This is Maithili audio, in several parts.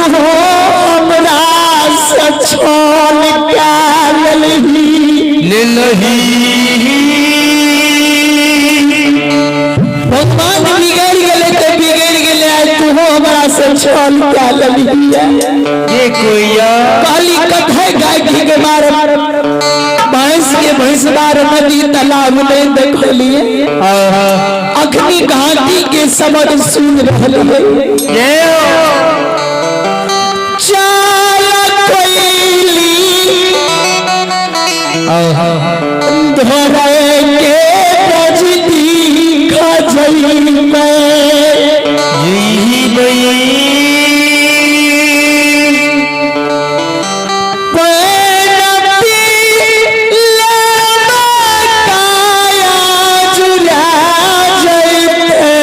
तू हमरा से छल कए लेलही। लेलही। भगवान बिगड़ गेलै तऽ बिगड़ गेलै, आइ तू हमरा से छल कए लेलही। ये कोइया। कहली कथे गाय के मार भैंस के भैंसबार नदी तालाब नहीं देखलिए, अखनी घाटी के शब्द सुन रहलिए। जय हो। चल कोइली धरे के नजदीक जइबे। यही बई। पैनती लेबे काया जुड़ा जइते।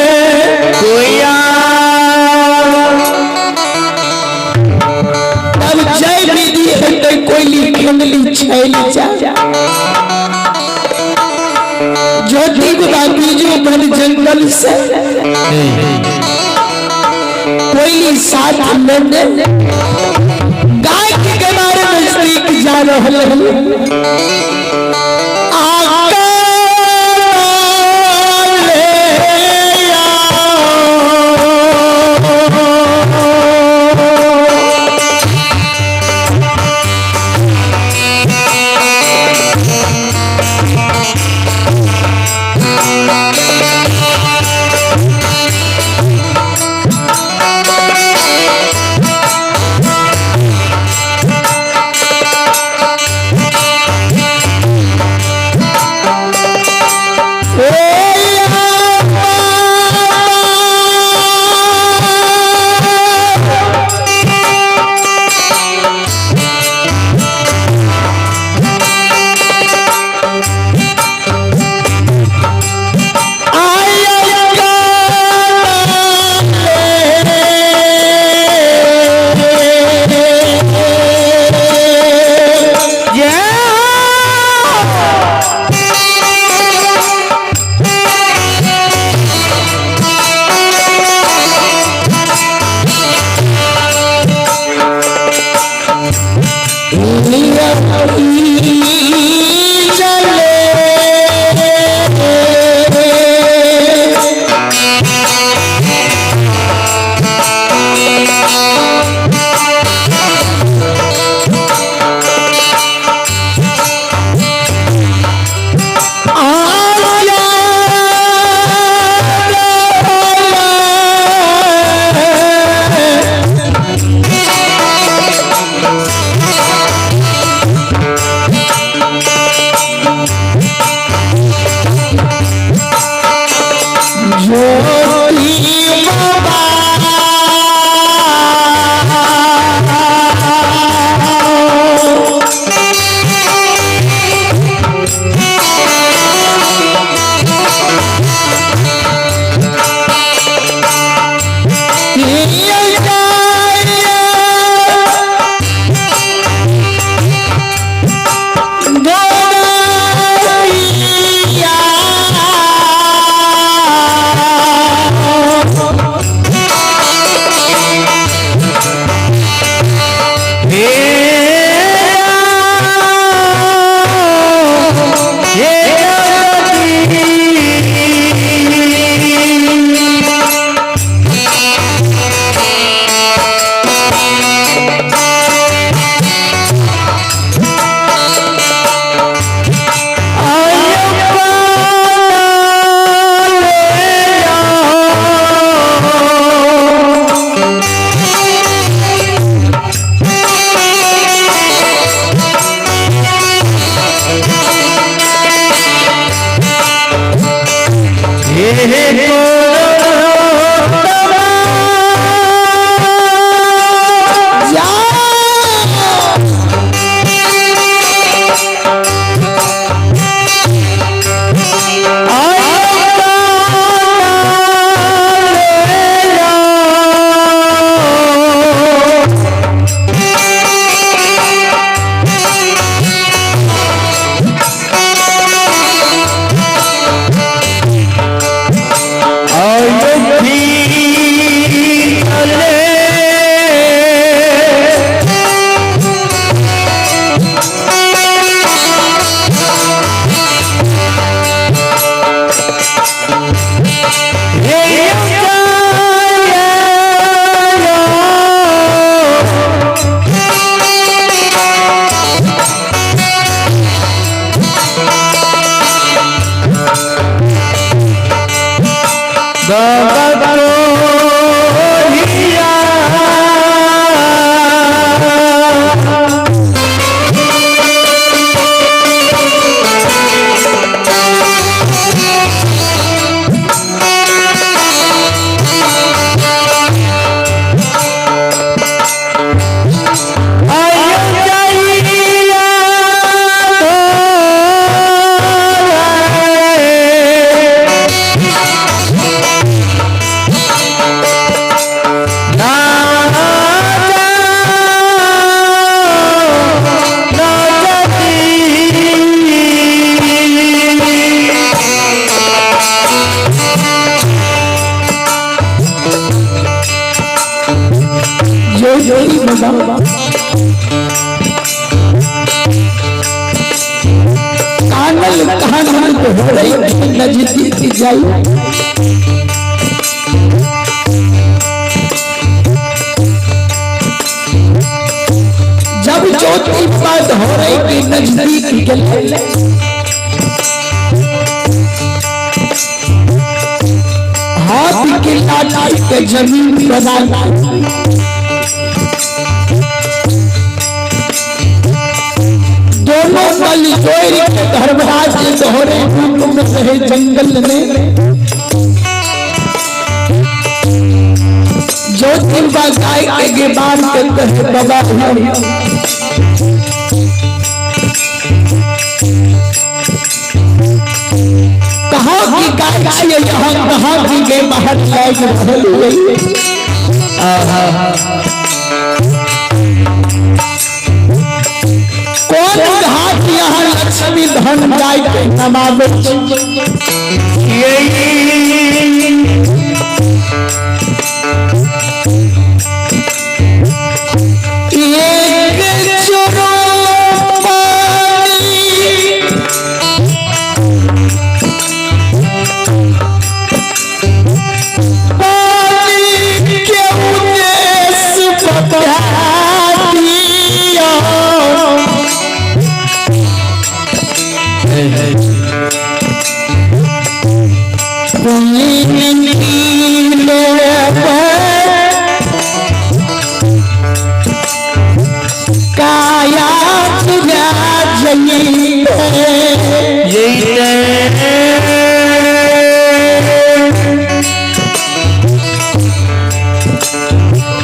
कोइया। तब जय विधि हेतै कोइली खेलली छैल जा ज्योति बाबा बीजू बन जंगल से कोइली साथ लेने गाय के बारे नजदीक जा रहल है। आका ले आओ। ज्योति बाबा कानल कानल हो रही नजदीक जाई। जब ज्योति बात हो रही कि नजदीक गए, हाथ की लाठी के जमीन पर दोनों बल जोड़ के धर्मराज दोहरे रूप में रहे जंगल में। ज्योतिर्बा गाय के गिरबान के कहे बाबा कहाँ की गाय छियै यहाँ, कहाँ की गे बाहर लाग रहल ये। कौन घाट यहाँ लक्ष्मी धन गाय के नमावे एक चुरो पानी पानी के उद्देश्य बता दिया। काया तुझा जई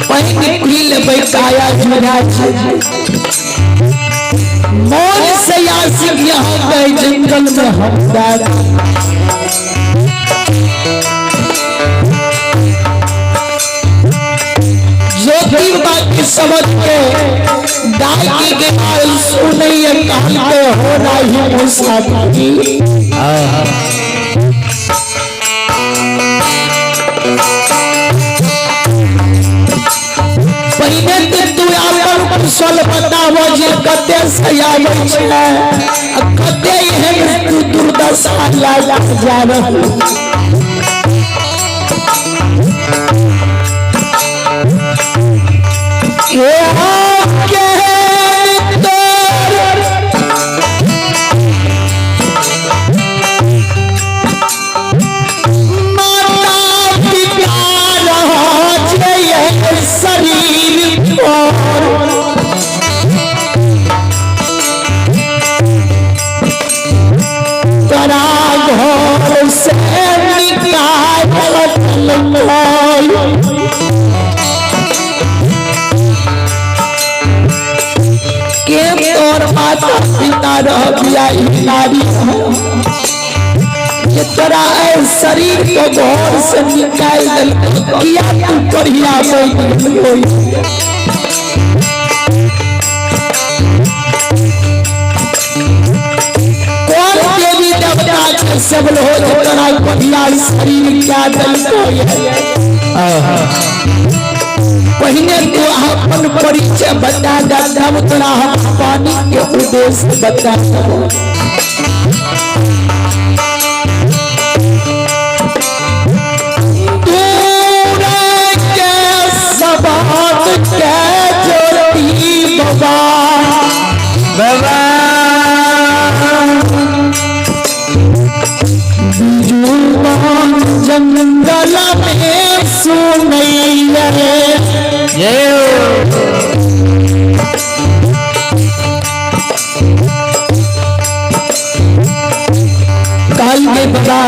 पहिन पी लेबै काया जुड़ा जई। मौन से आशिक यहाँ गए जंगल में हम दाद। ज्योति बात की समझ के गाय के गाल सुनैया कहते हो रही मुसाफिरी। पहिने ते तू अपन कुशल बताव जे कते से आबै छै आ कते एहन तू दुर्दशा लाग जा रहल। ये के तोर माता पिता रह शरीर पर तोरा घर से निकाल के तोर माता पिता रह बियाही नारी हो ये तोरा ए शरीर को घर से निकाल दिल किया तू करिया बन होई। कौन देवी देवता के सब लोग तोरा करिया शरीर क्या दिल को। पहिने तू अपन परिचय बता दे तब तोरा हम पानी के उद्देश्य बता देबो। दूर के सबात के ज्योति बाबा बाबा जुबान जंगल में सुनैया जय हो। काल के बता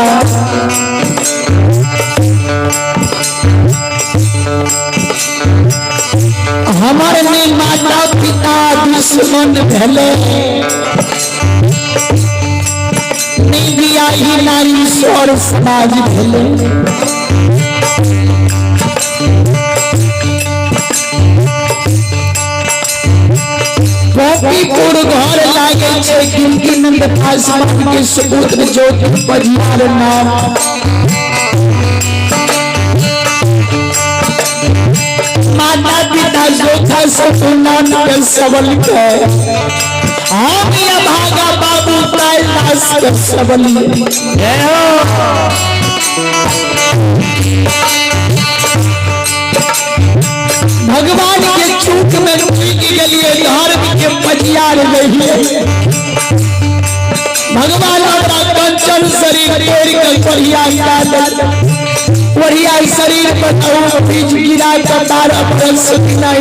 हमारे ने माता पिता दुश्मन भले नहीं बियाही नारी स्वर समाज भले। गोपीपुर घर लागे छै किंकिनंद पासवान के सुपुत्र ज्योति पजियार नाम। माता पिता जोखा सतुनान के सबल के हम ये भागा बाबू ताइलास के सबली। जय हो। भगवान के चूक में चूक गेलिए, धर्म के पजियार रहिए। भगवान हमरा कंचन शरीर तोड़ के बढ़िया का बढ़िया शरीर पर तो बीज गिरा के 12 बरस बिना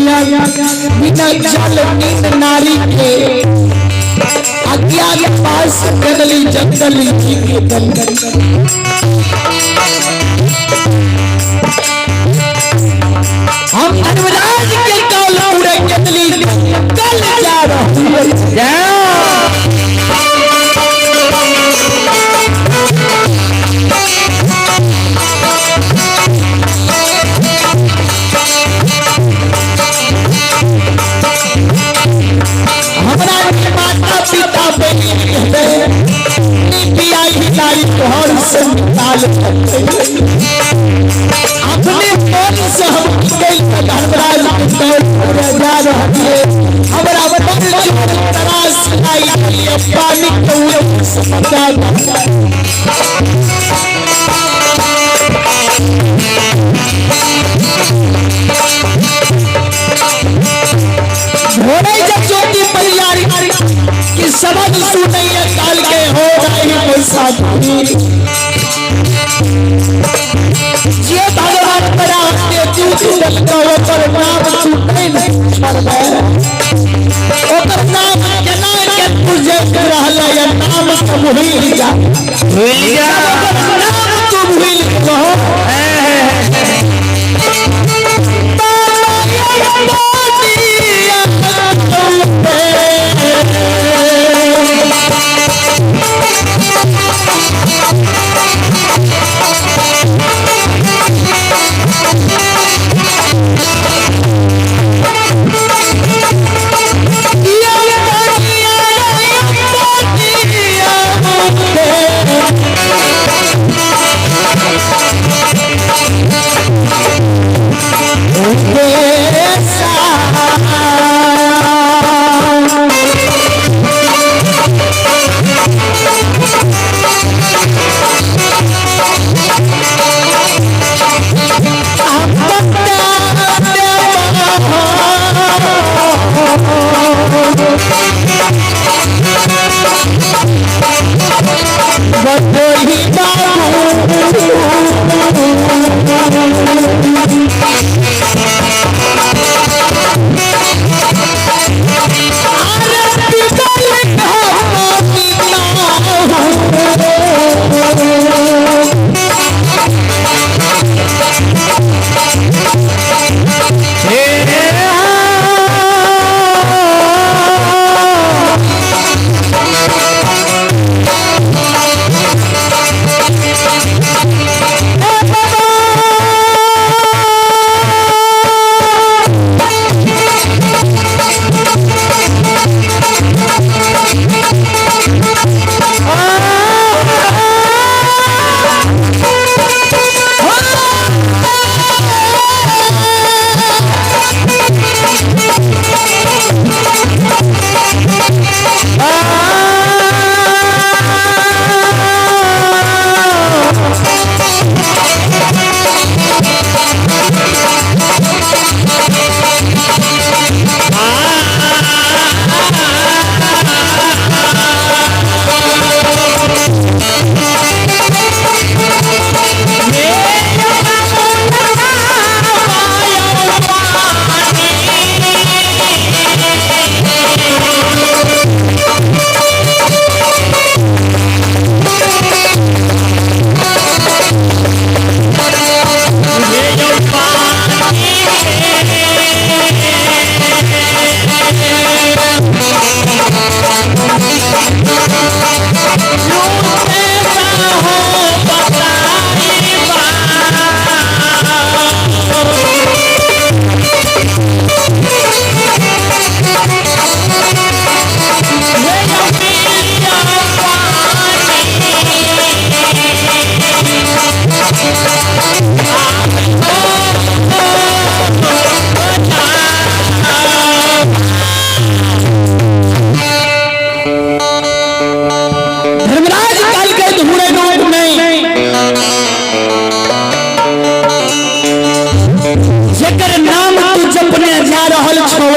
बिना जल नींद नारी के अज्ञात पास बदली जंगली जी के दल। हम धर्मराज के कौल उड़े केतली कल जा रही। जय हो। हमरा माता पिता बनी कहते पियाई नारी तोहर से निकाल अपने मन से हम गई धर्मराज के कौल उड़े जा रही। हमरा मन जोर तरास आई पानी के उड़े से बचा। घोड़े जब ज्योति परियारी कि शब्द सुनैया काल के हो रही मुसाफिर। जे भगवान बड़ा के दूध देलको ओकर नाम सुनै नहीं पड़बै, ओकर नाम केना के तुझे रहलै या नाम से भूल जा, भूल जा। ओकर नाम तू भूल कहो।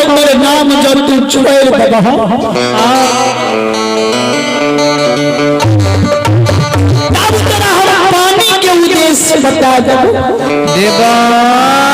ओकर नाम जब तू छोड़ देबह तब तोरा हम पानी के उद्देश्य बता देबो। देवा।